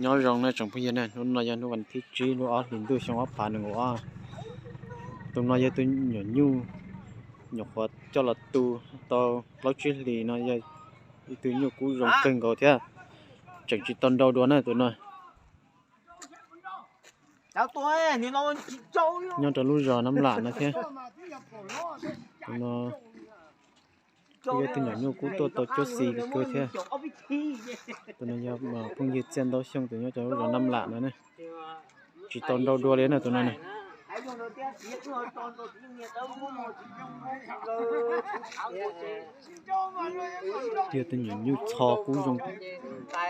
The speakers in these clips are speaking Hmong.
Nyob zoo na tsoom phooj ywg na, hnub no yog hnub vas thib tsib lub ob hlis ntuj xyoo ob phav nees nkaum ob. Tus no yog tus nyuam nyuj nyuam qhuav coj los tu tau plaub tsib hlis no, yog ib tug nyuj kub zoo kawg nkaus thiab. Tseem tsis tau nrau dua na tus no. Nyob rau lub zos Nab Lam no thiab. Tus no kuj yog tus nyuam nyuj kub tuaj tau cuab xis kawg thiab. Tus no yog phooj ywg Txiaj Ntaub Xyooj tus nyob rau lub zos Nab Lam no ne. Tsis tau nrau dua li na tus no ne. Yog tus nyuam nyuj txho kub zoo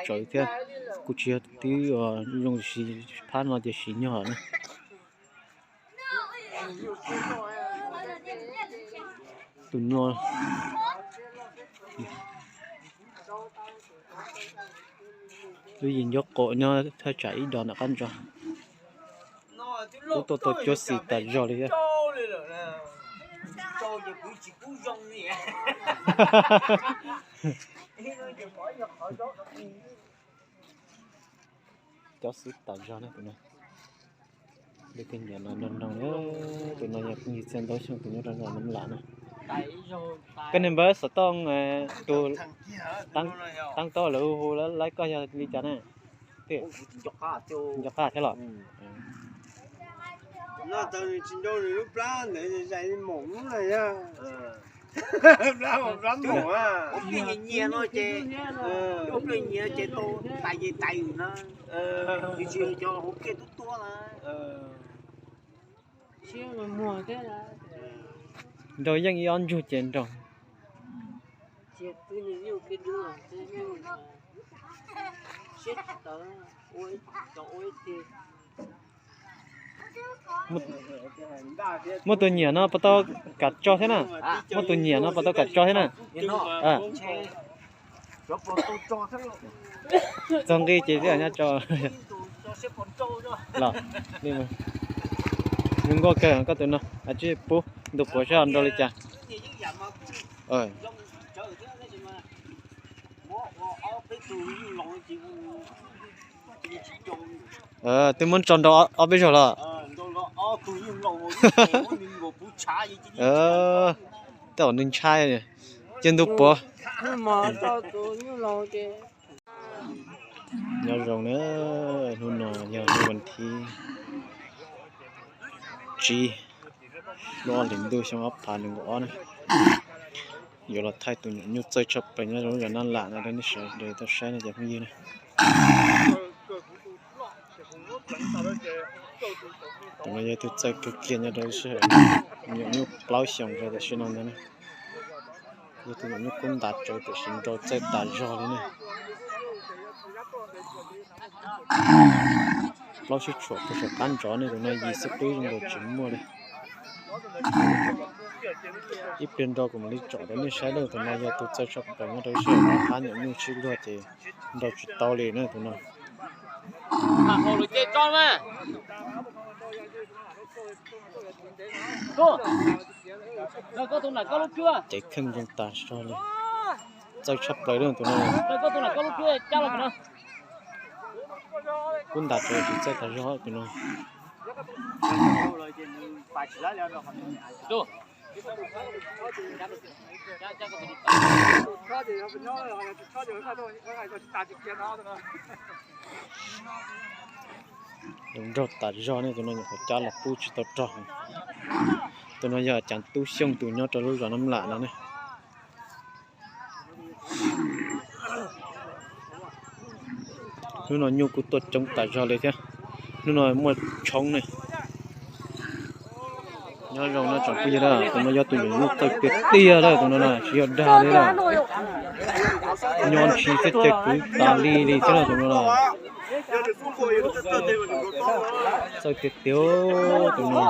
tsawv thiab, kuj tsis yog twb zoo sis phab no ces sis nyog na. Tus no lub yim ncuab qaum nyob thaj tsam ib dos nram qab ntso. Kub tuaj tau cuab xis tas zog li thiab. Cuab xis tas zog na tus no. Li tus niam no nrog nrog na, tus no yog phooj ywg Txiaj Ntaub Xyooj tus nyob rau Nab Lam na. Koj niag npawb xov tooj tus tab tob lawv hu hu laib koj yog li cas na? Nco qab thiab los? Nrau yeej ib ob ntsug ces nrau. Muaj tus nyiam no puas tau kam tso thiab na? Muaj tus nyiam no puas tau kam tso thiab na? Txog nqi ces tib nyob tso. Los, zoo nkauj kawg koj tus no, tsis pub ntu puav saib nrau li cas. Twb muab tso nrau ob peb zaug los. Tej zaum nws ntshai, cia ntu puav. Nyob zoo na, hnub no yog hnub vas thib tsib lub ob hlis ntuj xyoo ob phav nees nkaum ob na. Yuav los thaij tus nyuam nyuj txawj tshaj plaws nyob rau lub zos Nab Lam no rau nej sawv daws tau saib no cov phooj ywg na. Tus no yog tus txawj kawg kiag nyob rau sij hawm nyuam nyuj plaub xyoos rau tam sim no ntag na. Yog tus nyuam nyuj kub ntas tsawv tam sim nrau txawj tas zog li na. Plaub sib tshuam puag saum qab ntsov ne, tus no yim xwb qwb zoo nkaus tsis muaj li. Ib pliag nrau kuv mam li tsom rau nej saib na, tus no yog tus txawj tshaj plaws nyob rau sij hawm no, qab nyuam nyuj sib luag ces nrau tsis tau li na tus no. Cev kheej zoo tas zog li, txawj tshaj plaws li tus no. Kub ntas tsawv tsis txawj tas zog tus no. Zoo nraug tas zog ne, tus no nyuam qhuav cab los pub tsis tau rog. Tus no yog Txiaj Ntaub Xyooj tus nyob rau lub zos Nab Lam no ne. Hnub no nyuj kuj tuaj coob tas zog li thiab. Hnub no muaj tshoob ne. Nyob zoo no tsoom phooj ywg, tus no yog tus nyuam nyuj txawj tiag tiag lawm, tus no na tsis yog dag li lawm. Nyob ntshis thiab caw kwv tas li li thiab na tus no na. Txawj tiag tiag tus no.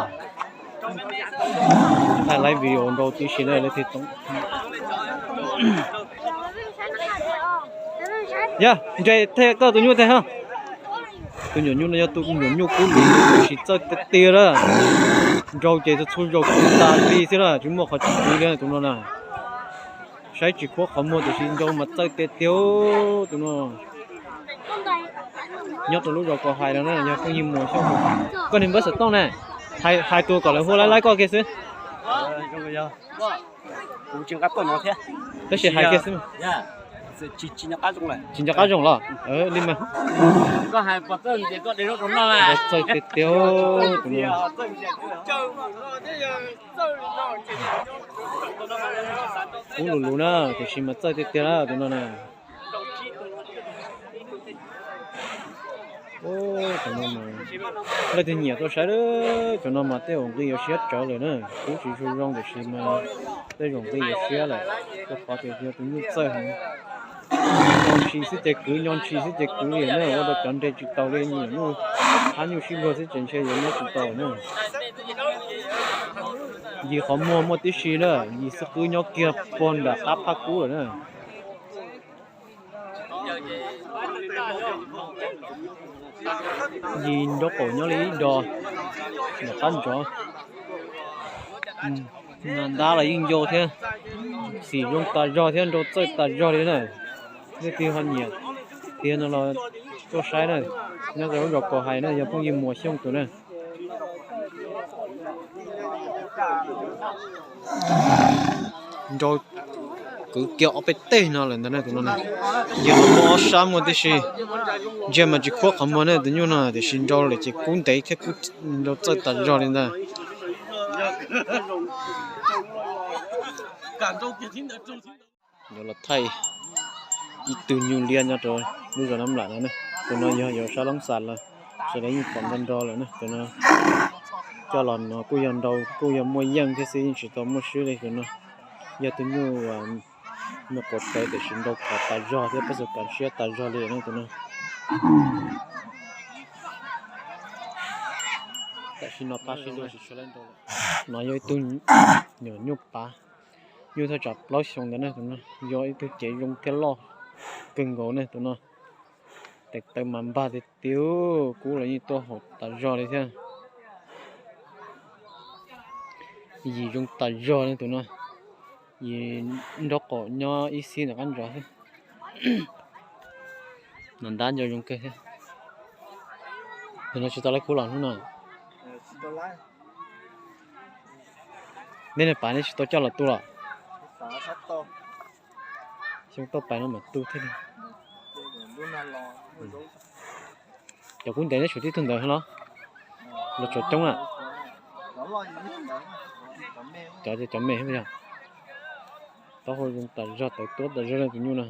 Thaij laib video nrau tib si na leej twg toob. Yog nres thiab koj tus nyuj thiab. Tus nyuam nyuj no yog tus nyuam nyuj kub li, tab sis txawj tiag tiag lawm. Nrau ces txhua zaus kwv tas li xwb lawm, tsis muaj qhov tsis kwv li tus no na. Saib tsis khuab qhov muag tiam sis nrau mas txawj tiag tiag tus no. Nyob rau lub zos Kaus Hais no na, yog phooj ywg Muas Xyooj. Koj niag npawb xov tooj na, hais tus kom lawv hu laib laib koj kiag xwb. Tab sis hais kiag xwb. Tsis nco qab zoo los? Li mas. Txawj tiag tiag tus no. Kub lus lus na, tiam sis mas txawj tiag tiag tus no na. Leej twg nyiam tuaj saib, cov no mas tej zaum nqi yuav siab tsawv lawm na. Kub tsis zoo zoo tiam sis mas tej zaum nqi yuav siab lawm, rau qhov tias yog tus nyuj txawj heev. Nyo ntshis xwb ces kwv, nyo ntshis xwb ces kwv li na, ua rau cov nres tsis taus li, nyuj hab nyuj sib luag xwb ces ntshe yuav nyob tsis tau na. Yim qhov muag muaj tib si na, yim xwb qwb nyob kiag puag nram qab phab kub lawm na. Yim nraub qaum nyob li ib do nram qab ntsov. Ntab los yeej ncau thiab, xim zoo tas zog thiab nrau txawj tas zog li na. Leej twg ho nyiam tiag no los tuaj saib na, nyob rau lub zos Kaus Hais na, yog phooj ywg Muas Xyooj tus na. Nrau kwv kiag ob peb teg no lawm ntag na tus no. Yog muaj ob sab muaj tib si, ntshe mas tsis khuab qhov muag na tus nyuj no, tiam sis nrau lawm ces kub ntev thiab kub nrau txawj tas zog li ntag. Yuav los thaij ib tug nyuj liab nyob rau lub zos Nab Lam no na. Tus no yog yuav sab Loob Xas los, sawv daws yeej pom nrov nrov lawm na. Tus no coj los no kuj yog nrau kuj yog muaj yeej thiab xwb, yeej tsis tau muaj swb li tus no. Yog tus nyuj me quav pem tiam sis nrau khov tas zog thiab pab xav kam siab tas zog li na tus no. Tam sim no pab sib luag tsis tshua lab nrau lawm. No yog ib tug nyuam nyuj pav, nyuj thaj tsam plaub xyoo ntawd na tus no, yog ib tug cev zoo thiab loj kawg nkaus na tus no. Tes taw mas npag tiag tiag, kub los yeej tuaj haum tas zog li thiab. Yim zoo tas zog li tus no, yim nraub qaum nyob ib xib ntawm qab ntsov xwb. No ntab nco zoo kawg thiab. Tus no tsis tau laib kub los hnub no. Nej niag pav nej tsis tau coj los tu los? Xyoo tuaj pais no mam tu thiaj li. Cov kub ntev neb tshuav tib tug ntawd los? Los tshuav coob na. Cov cov me yog. Taub hau zoo tas zog, tawv tuab tas zog li tus nyuj no.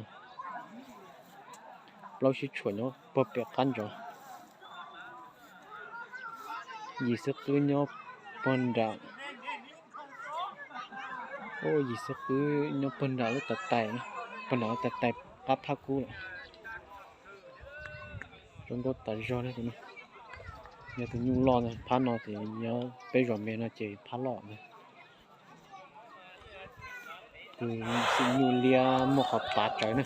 Plaub sib tshuam nyob puag pem qab ntsov. Yim xwb qwb nyob puag nram, yim xwb qwb nyob puag nram lub tais tais, puag nram lub tais tais qab phab kub lawm. Zoo nkauj tas zog na tus no. Yog tus nyuj loj ntag, phab no ces nyob peb zos me no ces phab loj ntag. Tus xim nyuj liab muaj qhov pav tsawv na.